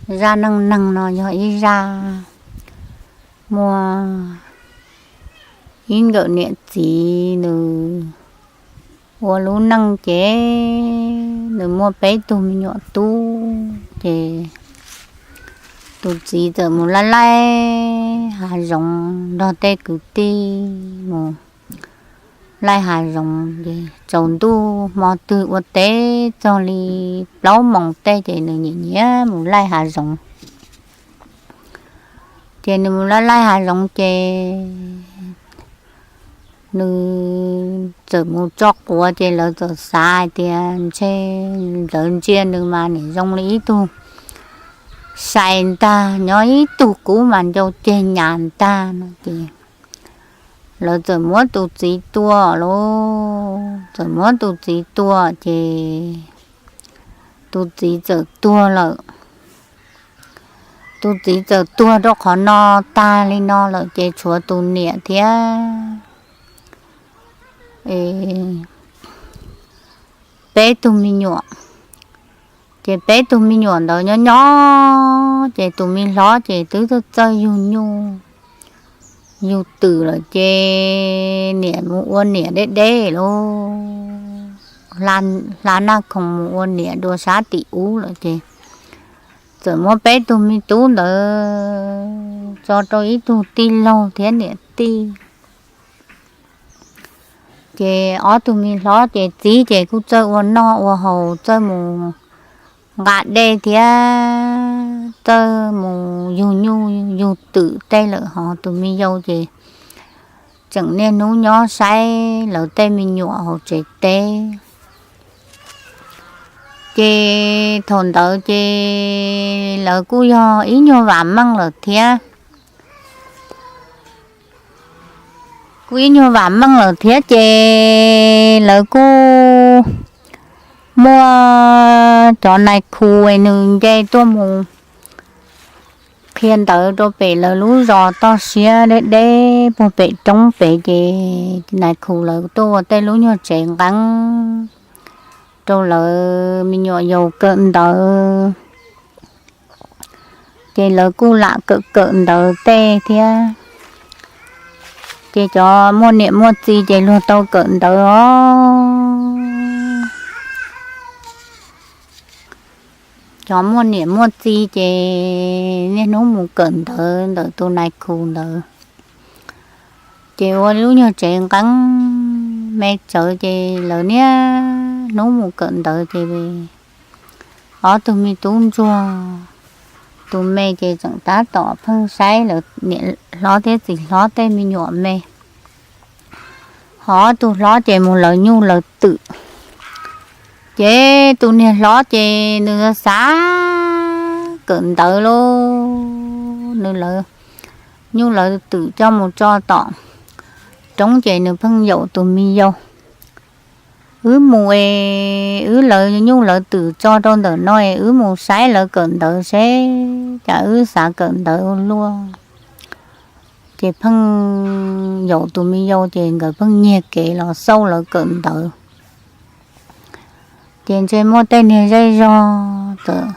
Zaj neej neeg no yog ib zaj muaj ib nkawm niam txiv nws ua lub neej ces nws muaj peb tug me nyuam tub ces tus txiv txawm mus laij laij hav zoov nrog tej kwv tij mus laij hav zoov ces tsaus ntuj hmo twg ua teb txog li plaub moos tej ces nws nyiam nyiam mus laij hav zoov. Ces nws mus laij laij hav zoov ces nws txawm mus tso quav ces lawv txawm xav hais tias ntshe lawv ntsia nws mas nim zoo li ib tug sai ntag, nyob ib tug kub mas ncau ceg nyas ntag no ces lawv txawm muab tus txiv tua lauj, txawm muab tus txiv tua ces tus txiv txawm tuag lawm. Tus txiv txawm tuag rau qhov no tag li no lawm ces tshuav tus niam thiab peb tug me nyuam. Ces peb tug me nyuam ntawd nyob nyob ces tus me hlob ces twb txawj txawj yug nyuj yug twm lawm ces niam mus ua niam deb deb lauj, hla naj khoos mus ua niam dua sab tim ub lawm ces txawm muab peb tug me tub ntawd tso rau ib tug tij laug thiab niam tij. Ces ob tug me hlob ces txiv ces kuj txawj ua noj ua haus, txawj mus nqa dej thiab txawj mus yug nyuj yug twm tej lawm, ho tus me yau ces tseem niaj hnub nyob saib lawv tej me nyuam hauv tsev teb. Ces thaum ntawd ces lawv kuj yog ib nyuag vam meej lawm thiab. Kuj ib nyuag vam meej lawm thiab ces lawv kuj muaj cov nais khu nws nce tuaj mus qhia ntawv rau pem lawv lub zos toj siab deb deb puag pem roob pem ces nais khu lawv tuaj ua tej lub nyuag tsev nqeeb rau lawv me nyuam yaus kawm ntawv. Ces lawv kuj lam kawm kawm ntawv tej thiab. Ces cov muaj niam muaj txiv ces luag tau kawm ntawv os. Cov muaj niam muaj txiv ces niaj hnub mus kawm ntawv ntawm tus nais khu ntawd. Ces ua lub nyuag tsev nqeeb me tsawv ces lawv niaj hnub mus kawm ntawv ces ob tug me tub ntsuag, tus me ces tseem tab tom pheej saib lawv niam hlob thiab txiv hlob tej me nyuam me. Ho ob tug hlob ces mus lawv nyuj lawv twm. Ces tus niag hlob ces nws xav kawm ntawv lauj, nws lawv nyuj lawv twm coj mus tso tom roob ces nws pheej yaum tus me yau, wb mus es wb lawv nyuj lawv twm tso rau ntawm no es wb mus saib lawv kawm ntawv seb cas wb xav kawm ntawv ua luaj. Ces pheej yaum tus me yau ces nkawd pheej nyiag kev los xauj lawv kawm ntawv. Ces ntshe muaj tej niag zej zog txawm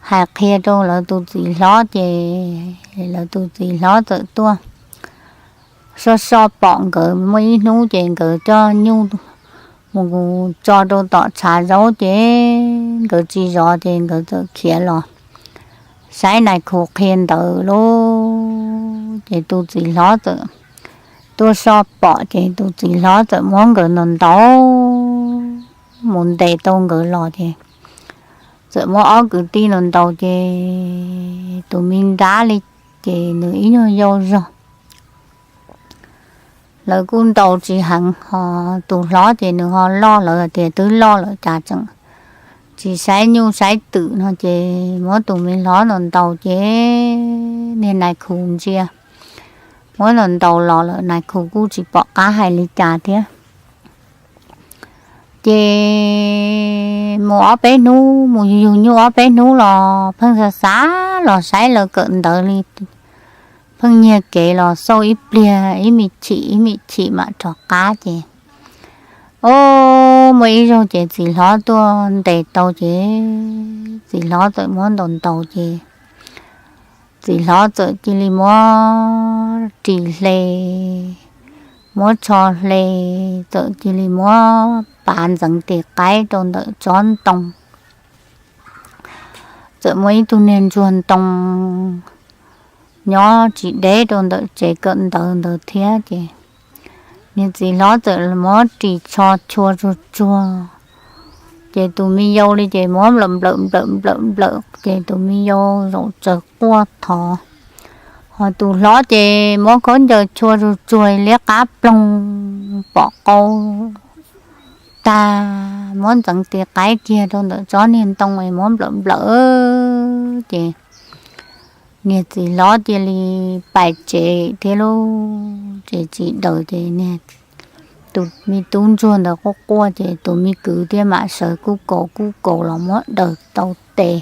hais qhia rau lawv tus txiv hlob ces lawv tus txiv hlob txawm tuaj so so pom nkawd muaj ib hnub ces nkawd coj nyuj mus tso rau tom tshav zaub ces nkawd tsis zov ces nkawd txawm khiav los saib nais khu qhia ntawv lauj. Ces tus txiv hlob txawm tuaj so pom ces tus txiv hlob txawm muab nkawd ntaus ntaus mus ntes tau nkawd los ces txawm muab ob kwv tij ntaus ntaus ces tus me nrab li ces nws ib nyuag yau zog. Lawv kuj ntaus tsis heev ho tus hlob ces nws ho loj lawv tias twb loj lawm cas tseem tsis saib nyuj saib twm no ces muab tus me hlob ntaus ntaus ces niag nais khu ntsia muab ntaus ntaus los lawm nais khu kuj tsis pom qab hais li cas thiab. Ces mus ob peb hnub mus yug yug nyuj ob peb hnub los pheej xav xav los saib lawv kawm ntawv li, pheej nyiag kev los xauj ib pliag ib me chim ib me chim mam rov qab ces o muaj ib zaug ces txiv hlob tuaj ntes tau ces txiv hlob txawm muab ntaus ntaus ces txiv hlob txawm cia li muab ris hle, muab tsho hle, txawm cia li muab pav ntxeev tes qaib rau ntawm tsob ntoo. Txawm muaj ib tug niag ntsuag ntoo nyob tsis deb rau ntawm tsev kawm ntawv ntawd thiab ces niag txiv hlob txawm muab ris tsho chua tsuag tsuag. Ces tus me yau li ces muab nplawm nplawm nplawm nplawm nplawm ces tus me yau zaum tsaws quaj thov. Ho tus hlob ces muab khaub ncaws chua tsuag tsuag liab qab ploog pom qau tag, muab ntxeev tes qaib kiag rau ntawm tsob niag ntoo es muab nplawm nplawm ces niag txiv hlob cia li pais tsev thiab lauj. Ces tsis daws ces niag tus me tub ntsuag ntawd quaj quaj ces tus me kwv thiaj mam sawv kuj kaus kuj kaus los muab daws tau tes.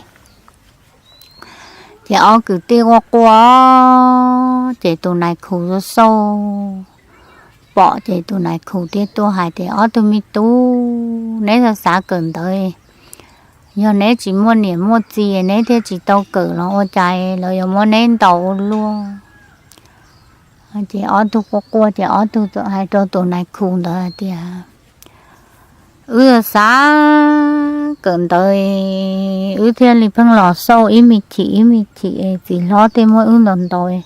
Ces ob kwv tij quaj quaj ces tus nais khu xauj xauj pom ces tus nais khu thiaj tuaj hais tias, Ob tug me tub, neb xav xav kawm ntawv, yog neb tsis muaj niam muaj txiv neb thiaj tsis tau kawm los ua cas lawv yuav muab neb ntaus ua luaj? Ces ob tug quaj quaj ces ob tug txawm hais rau tus nais khu ntawd hais tias, Wb xav kawm ntawv, wb thiaj li pheej los xauj ib me chim ib me chim es txiv hlob thiaj muab wb ntaus ntaus.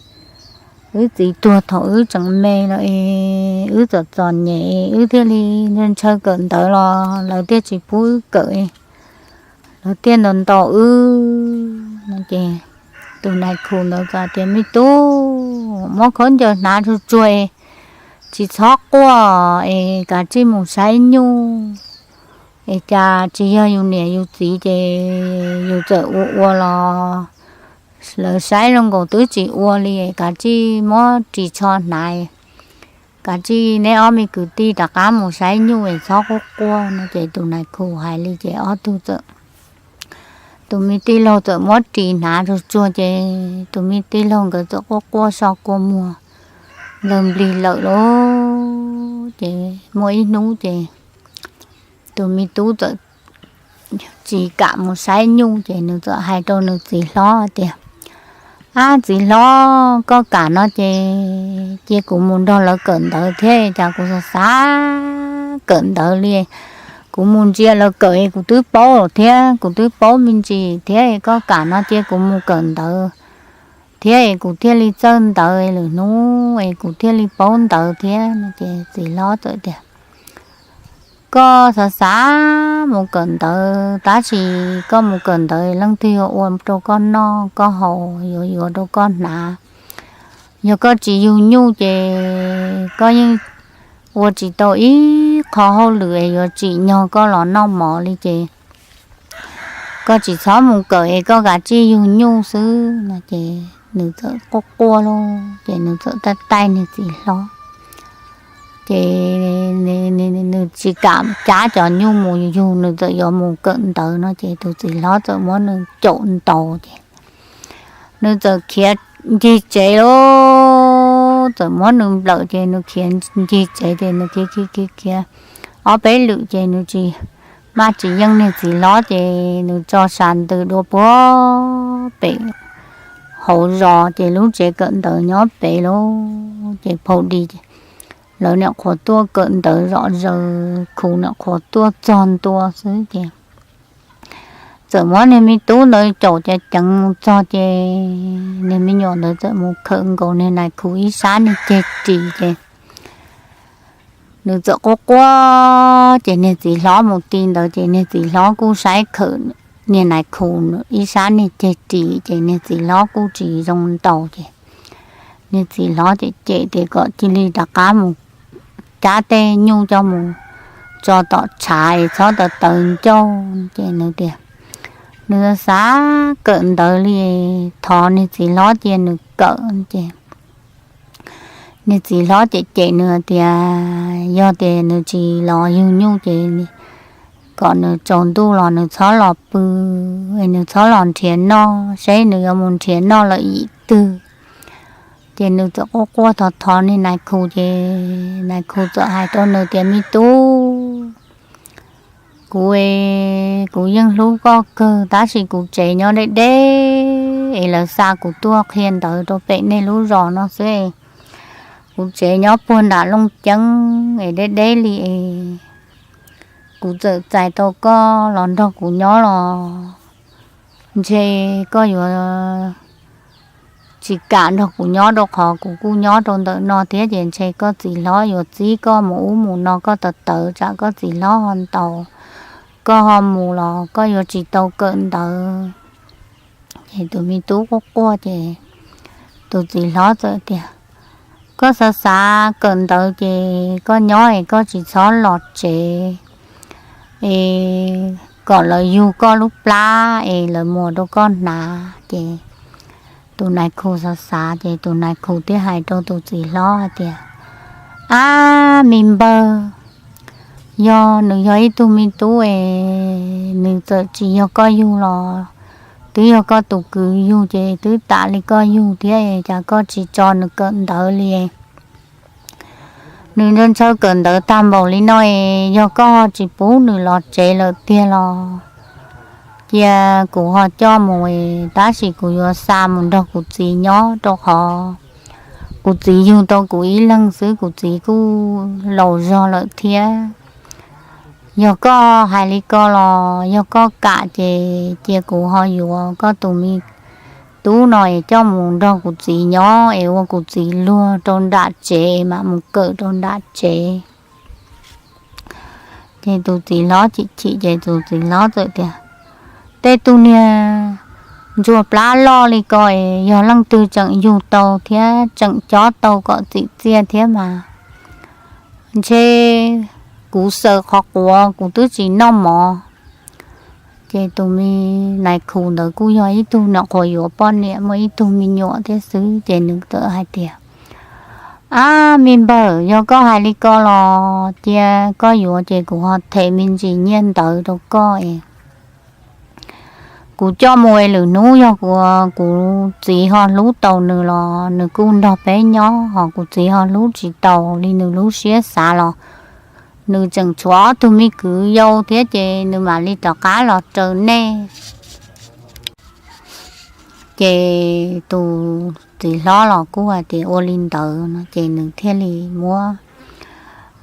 Wb txiv tuag thaum wb tseem me lawm es wb txom txom nyem, wb thiaj li ntshaw kawm ntawv los lawv thiaj tsis pub wb kawm, lawv thiaj ntaus ntaus wb no. Ces tus nais khu ntawd txawm tias, Me tub, muab khaub ncaws hnav tsuag tsuag, tsis txhob quaj es kav tsij mus saib nyuj. Es cas tsis yog yus niam yus txiv ces yus txawm ua ua los lawv saib zoo nkaus twb tsis ua li, kav tsij muab ris tsho hnav, kav tsij neb ob me kwv tij rov qab mus saib nyuj es txhob quaj quaj no. Ces tus nais khu hais li ces ob tug txawm, tus me tij laug txawm muab ris hnav tsuag tsuag ces tus me tij laug nkawd txawm quaj quaj so kua muag nkaws nplig lawm lauj. Ces muaj ib hnub ces tus me tub txawm tsis kam mus saib nyuj ces nws txawm hais rau nws txiv hlob tias, Ab txiv hlob, koj kam no ces cia kuv mus nrog lawv kawm ntawv thiab, cas kuv xav xav kawm ntawv li. Kuv mus ntsia lawv kawm es kuv twb paub thiab, kuv twb paub me ntsis thiab, koj kam no cia kuv mus kawm ntawv thiab es kuv thiaj li txawj ntawv, lwm hnub es kuv thiaj li paub ntawv thiab no. Ces txiv hlob txawm tias, Koj xav xav mus kawm ntawv tab sis koj mus kawm ntawv leej twg yuav ua rau koj noj koj haus, yuav yuav rau koj hnav? Yog koj tsis yug nyuj ces koj yeej ua tsis tau ib qho hauj lwm es yuav tsim nyog koj los noj mov li ces koj tsis txhob mus kawm es koj kav tsij yug nyuj xwb no. Ces nws txawm quaj quaj lauj, ces nws txawm taij taij niag txiv hlob. Ces nws tsis kam cab cov nyuj mus yug, nws txawm yuav mus kawm ntawv no ces tus txiv hlob txawm muab nws caum ntaus ces nws txawm khiav ncig tsev lauj, txawm muab nws nplawm ces nws khiav ncig tsev ces nws khiav khiav khiav khiav ob peb lwm ces nws tsis, maj tsis yeej niag txiv hlob ces nws tso sas ntws dua puag pem hauv zos ces lub tsev kawm ntawv nyob pem lauj. Ces phau di ces lawv nyuam qhuav tuaj kawm ntawv zom zaws, khu nyuam qhuav tuaj txog ntua xwb ces txawm muab niag me tub ntawd caum ceev ceev mus txog ces niag me nyuam ntawd txawm mus khawm nkaus niag nais khu ib sab niag ceg ris ces nws txawm quaj quaj ces niag txiv hlob mus ti ntawd ces niag txiv hlob kuj saib khawm niag nais khu ib sab niag ceg ris ces niag txiv hlob kuj tsis zoo ntaus ces niag txiv hlob cem cem tias kom cia li rov qab mus cab tej nyuj coj mus tso tom tshav es txhob tawv tawv ncauj ces nws tias nws xav kawm ntawv li, thov niag txiv hlob cia nws kawm ces niag txiv hlob cem cem nws tias yog tias nws tsis los yug nyuj ces kom nws tsaus ntuj los nws txhob los pw, nws txhob los nrhiav noj, seb nws yuav mus nrhiav noj lawm yim twg. Ces nws txawm quaj quaj thov thov niag nais khu ces nais khu txawm hais rau nws tias me tub, Kuv, kuv yeej hlub koj kawg, tab sis kuv tsev nyob deb deb es lawv xa kuv tuaj qhia ntawv rau pem nej lub zos no xwb. Kuv tsev nyob puag nram Looj Ceeb es deb deb li es kuv txawm txais tau koj los nrog kuv nyob los ntshe koj yuav tsis kam nrog kuv nyob, rau qhov kuv kuj nyob rau ntawm no thiab, ces ntshe koj txiv hlob yuav txib koj mus ub mus no, koj tawv tawv tsam koj txiv hlob ho ntaus koj ho mus los koj yuav tsis tau kawm ntawv. Ces tus me tub quaj quaj ces tus txiv hlob txawm tias, Koj xav xav kawm ntawv ces koj nyob es koj tsis txhob los tsev es kom lawv yug koj lub plab es lawv muas rau koj hnav. Ces tus nais khu xav xav ces tus nais khu thiaj hais rau tus txiv hlob hais tias, Ab, me npawg, yog nws yog ib tug me tub es nws txawm tsis yog koj yug los twb yog koj tus kwv yug, ces twb tam li koj yug thiab, cas koj tsis tso nws kawm ntawv li? Nws ntshaw ntshaw kawm ntawv tag npaum li no es yog koj ho tsis pub nws los tsev lawm tiag los cia kuv ho coj mus, tab sis kuv yuav xa mus nrog kuv txiv nyob, rau qhov kuv txiv yug tau kuv ib leeg xwb, kuv txiv kuj laus zog lawm thiab. Yog koj hais li ko los yog koj kam ces cia kuv ho yuav koj tus me tub no es coj mus nrog kuv txiv nyob es ua kuv txiv luag rau nram tsev es mam mus kawm rau nram tsev. Ces tus txiv hlob chim chim ces tus txiv hlob txawm tias, Tej tug niag ntsuag plab loj li ko es yog leej twg tseem yug tau thiab tseem cob tau kom txim txiaj thiab mas, ntshe kuv xaws qhov quav kuv twb tsis noj mov. Ces tus me nais khu ntawd kuj yog ib tug nyuam qhuav yuav poj niam muaj ib tug me nyuam thiab xwb, ces nws txawm hais tias, Ab, me npawg, yog koj hais li ko los cia koj yuav ces kuv ho them me ntsis nyiaj ntawv rau koj es kuv coj mus es lwm hnub yog kuv, kuv txiv ho hlub tau nws los nws kuj nrog peb nyob, ho kuv txiv ho hlub tsis tau li nws lub siab xav los nws tseem tshuav ob tug me kwv yau thiab ces nws mam li rov qab los raws nej. Ces tus txiv hlob los kuj hais tias ua li ntawd no ces nws thiaj li muab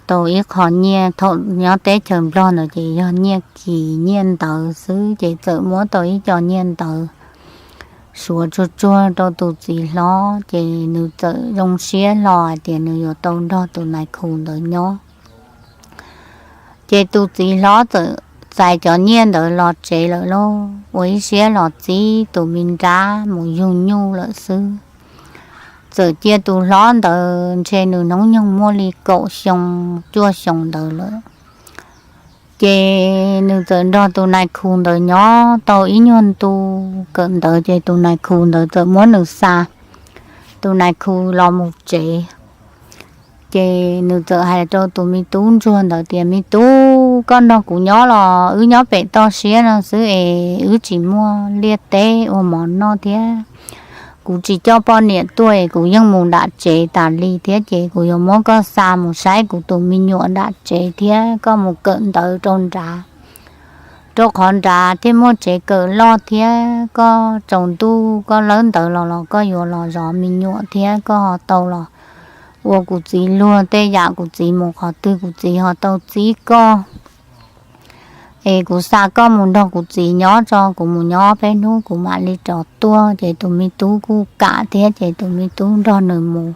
tau ib qho nyiaj, thaum nyob teb chaws Nplog ntawd ces yog nyiaj kis nyiaj ntawv xwb, ces txawm muab tau ib co nyiaj ntawv suav tsuag tsuag rau tus txiv hlob, ces nws txawm zoo siab hlo hais tias nws yuav tau nrog tus nais khu ntawd nyob. Ces tus txiv hlob txawm txais cov nyiaj ntawd los tsev lawm lauj, ua ib siab los txib tus me nrab mus yug nyuj lawm xwb. Txawm cia tus hlob ntawd ntshe nws hnub nyoog muaj li kaum xyoo cuaj xyoo ntawd lawm. Ces nws txawm nrog tus nais khu ntawd nyob tau ib nyuag ntu kawm ntawv, ces tus nais khu ntawd txawm muab nws xa, tus nais khu los mus tsev. Ces nws txawm hais rau tus me tub ntsuag ntawd tias, Me tub, koj nrog kuv nyob los wb nyob pem toj siab no xwb es wb tsis muaj liaj teb ua mov noj thiab. Kuv tsis coj poj niam tuaj es kuv yeej mus nram tsev tas li thiab, ces kuv yuav muab koj xa mus saib kuv tus me nyuam nram tsev thiab koj mus kawm ntawv rau nrad, rau qhov nrad thiaj muaj tsev kawm loj thiab koj tsaus ntuj koj lawb ntawv los los koj yuav los zov me nyuam thiab koj ho tau los ua kuv txiv luag, tej yam kuv txiv mus qhov twg kuv txiv ho tau txib koj. Es kuv xa koj mus nrog kuv txiv nyob tso, kuv mus nyob peb hnub kuv mam li rov tuaj. Ces tus me tub kuj kam thiab, ces tus me tub nrog nws mus,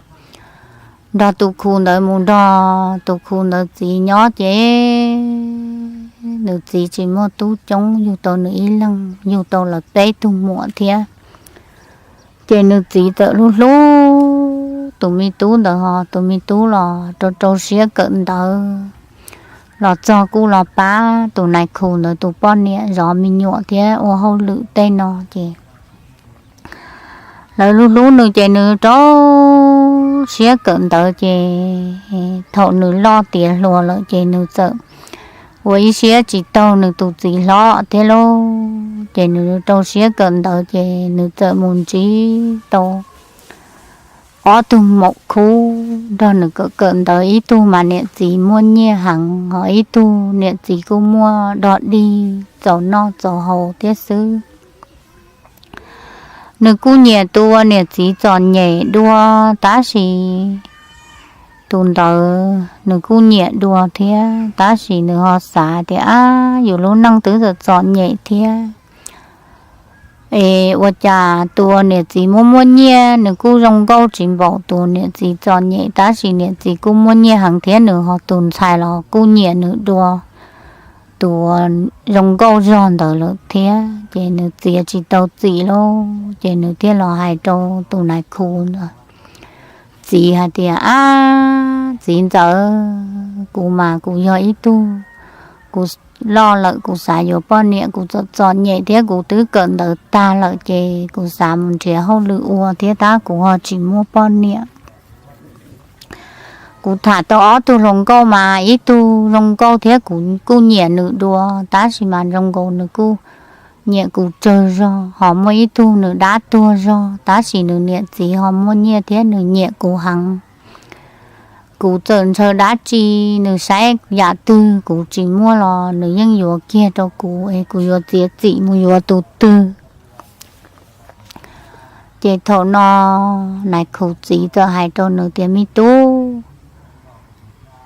nrog tus khu ntawd mus nrog tus khu ntawd txiv nyob, ces nws txiv tsis muaj tub coob, yug tau nws ib leeg, yug tau lawv peb tug muam thiab. Ces nws txiv txawm hlub hlub tus me tub ntawd, ho tus me tub los rau rau siab kawm ntawv, los txog kuj los pab tus nais khu ntawd tus poj niam zov me nyuam thiab ua hauj lwm tej no. Ces lawv hlub hlub nws, ces nws rau siab kawm ntawv, ces thaum nws loj tiav hluas lawm ces nws txawm ua ib siab tsis taug nws tus txiv hlob thiab lauj. Ces nws rau siab kawm ntawv, ces nws txawm mus ntsib tau ob tug maum khub nrog nws kawm kawm ntawv, ib tug mas niam txiv muaj nyiaj heev, ho ib tug niam txiv kuj muaj dog dig txaus noj txaus haus thiab xwb. Nws kuj nyiam tus uas niam txiv txom nyem dua, tab sis tus ntawd nws kuj nyiam dua thiab, tab sis nws ho xav tias, ab, yus lub neej twb txom txom nyem thiab, es ua cas tus uas niam txiv muaj muaj nyiaj nws kuj zoo nkauj tsis npaum tus niam txiv txom nyem, tab sis niam txiv kuj muaj nyiaj heev thiab nws ho tus ntxhais los kuj nyiam nws dua tus uas zoo nkauj zog ntawd lawm thiab. Ces nws txiav tsis tau txim lauj, ces nws thiaj los hais rau tus nais khu ntawd txiv hais tias, ab, txiv ntxawm, kuv mas kuv yog ib tug, kuv loj lawm kuv xav yuav poj niam, kuv txom txom nyem thiab kuv twb kawm ntawv tag lawm ces kuv xav mus nrhiav hauj lwm ua thiab tab kuv ho tsis muaj poj niam. Kuv tham tau ob tug hluas nkauj mas ib tug zoo nkauj thiab kuv kuj nyiam nws dua, tab sis mas zoo nkaus nws kuj nyiam kuv tsawg zog, ho muaj ib tug nws dab tuag zog, tab sis nws niam txiv ho muaj nyiaj thiab nws nyiam kuv heev. Kuv txawm ntshaw dab tsi, nws saib yam twg kuv tsis muaj los nws yeej yuav kiag rau kuv, es kuv yuav txiav txim mus yuav tus twg? Ces thaum no nais khu txiv txawm hais rau nws tias, me tub,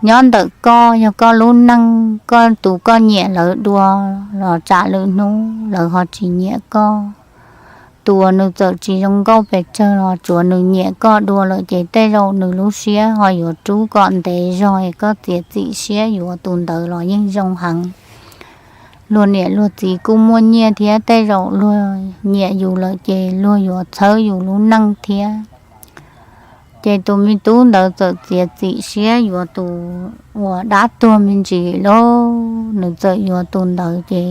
nyob ntawm koj, yog koj lub neej, koj tus koj nyiam lawv dua los tsam lwm hnub lawv ho tsis nyiam koj. Tus uas nws txawm tsis zoo nkauj pes tsawg los tsuav nws nyiam koj dua lawm ces tej zaum nws lub siab ho yuav rub kom ntev zog, es koj txiav txim siab yuav tus ntawd los yeej zoo heev. Luag niam luag txiv kuj muaj nyiaj thiab, tej zaum luag nyiam yus lawm ces luag yuav txhawb yus lub neej thiab. Ces tus me tub ntawd txawm txiav txim siab yuav tus uas dab tuag me ntsis lauj, nws txawm yuav tus ntawd ces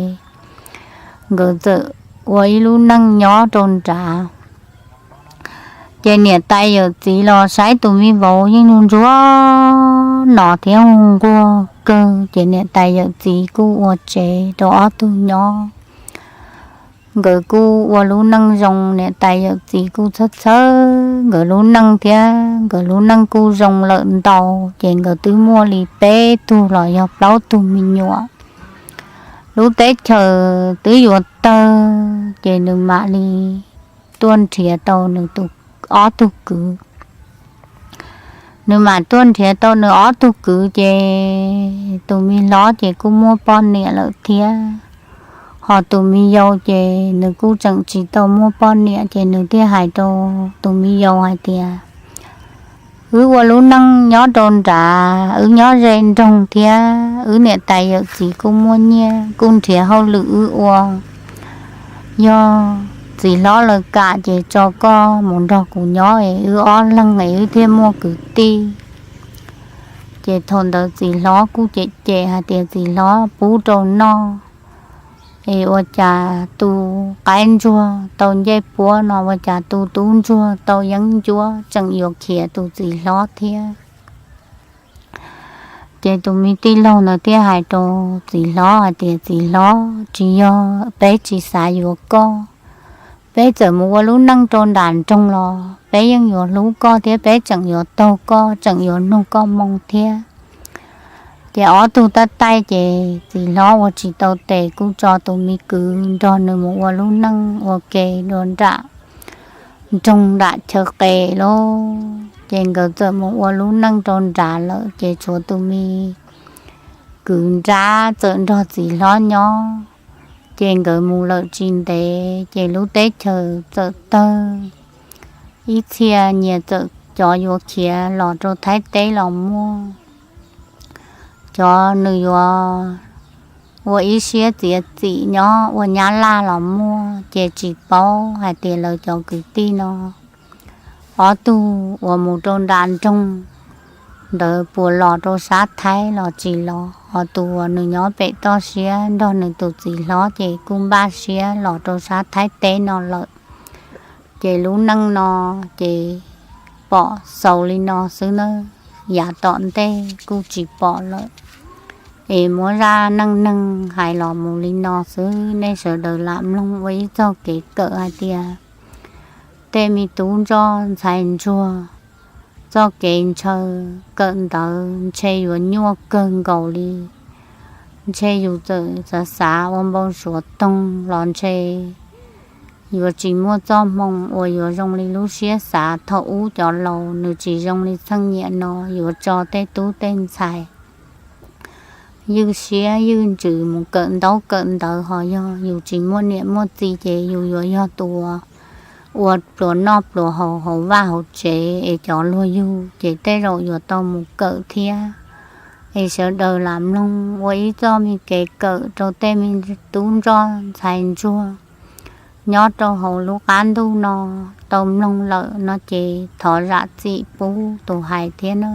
nkawd txawm ua ib lub neej nyob rau nrad. Ces niam tais yawm txiv los saib tus me vauv yeej ntsuag ntsuag no thiab hu nquag kawg, ces niam tais yawm txiv kuj ua tsev rau ob tug nyob. Nkawd kuj ua lub neej zoo, niam tais yawm txiv kuj txhawj txhawj nkawd lub neej thiab, nkawd lub neej kuj zoo lawm ntau, ces nkawd twb muaj li peb tug los yog plaub tug me nyuam. Lub teb chaws twb yuav tawg, ces nws mam li tuaj nrhiav tau nws tus, ob tug kwv. Nws mam tuaj nrhiav tau nws ob tug kwv, ces tus me hlob ces kuj muaj poj niam lawm thiab. Ho tus me yau ces nws kuj tseem tsis tau muaj poj niam, ces nws thiaj hais rau tus me yau hais tias, wb ua lub neej nyob rau nrad, wb nyob ze nroog thiab wb niam tais yawm txiv kuj muaj nyiaj, kuj nrhiav hauj lwm wb ua. Yog txiv hlob lawv kam ces tso koj mus nrog kuv nyob es wb ob leeg es wb thiaj muaj kwv tij. Ces thaum ntawd txiv hlob kuj cem cem hais tias, txiv hlob pub rau noj es ua cas tu qaib ntsuag tau ncej puab no, ua cas tu tub ntsuag tau yeeb ncuab, tseem yuav khiav tus txiv hlob thiab. Ces tus me tij laug ntawd thiaj hais rau txiv hlob hais tias, txiv hlob, tsis yog peb tsis xav yuav koj, peb txawm mus ua lub neej rau nram nroog los peb yeej yuav hlub koj thiab peb tseem yuav taug koj, tseem yuav nug koj moo thiab. Ces ob tug tab taij ces txiv hlob ua tsis tau tes kuj tso tus me kwv nrog nws mus ua lub neej ua ke dua nram nroog nram chaw qes lauj. Ces nkawd txawm mus ua lub neej rau nrad lawm, ces tshuav tus me kwv nrab txawm nrog txiv hlob nyob. Ces nkawd mus lawm tsis ntev ces lub teb chaws txawm tawg, ib txhia nyias txawm cov yuav khiav los rau Thaib teb los muaj, cov nws yuav ua ib siab txiav txim nyob ua Nyab Laj los muaj, ces tsis paub hais tias lawv cov kwv tij no ob tug uas mus rau nram nroog ntawd puas los rau sab Thaib los tsis los, ho tus uas nws nyob pem toj siab nrog nws tus txiv hlob ces kuj npaj siab los rau sab Thaib teb no lawm. Ces lub neej no ces pom xaus li no xwb na, yav tom ntej kuj tsis pom lawm. Es muab zaj neej neeg hais los mus li no xwb, nej sawv daws lam mloog ua ib txog kev kawm hais tias tej me tub ntsoj ntxhais ntsuag txoj kev ntshaw kawm ntawv ntshe yuav nyuaj kawg nkaus li. Ntshe yus txawm xav xav ua npau suav toog los ntshe yuav tsis muaj txoj hmoo uas yuav zoo li lub siab xav. Thaum ub cov laus nws tsis zoo li txheej niaj no yuav tso tej tub tej ntxhais ywj siab ywj ntsws mus kawm ntaub kawm ntawv. Ho yog yus tsis muaj niam muaj txiv ces yus yuav yog tus ua pluas noj pluas haus hauv vaj hauv tsev es cov luag yug ces tej zaum yuav tau mus kawm thiab. Es sawv daws lam mloog ua ib txoj me kev kawm rau tej me tub ntsoj ntxhais ntsuag nyob rau hauv lub qab ntuj no tau mloog lawm no ces thov zam txim pub tus hais thiab na.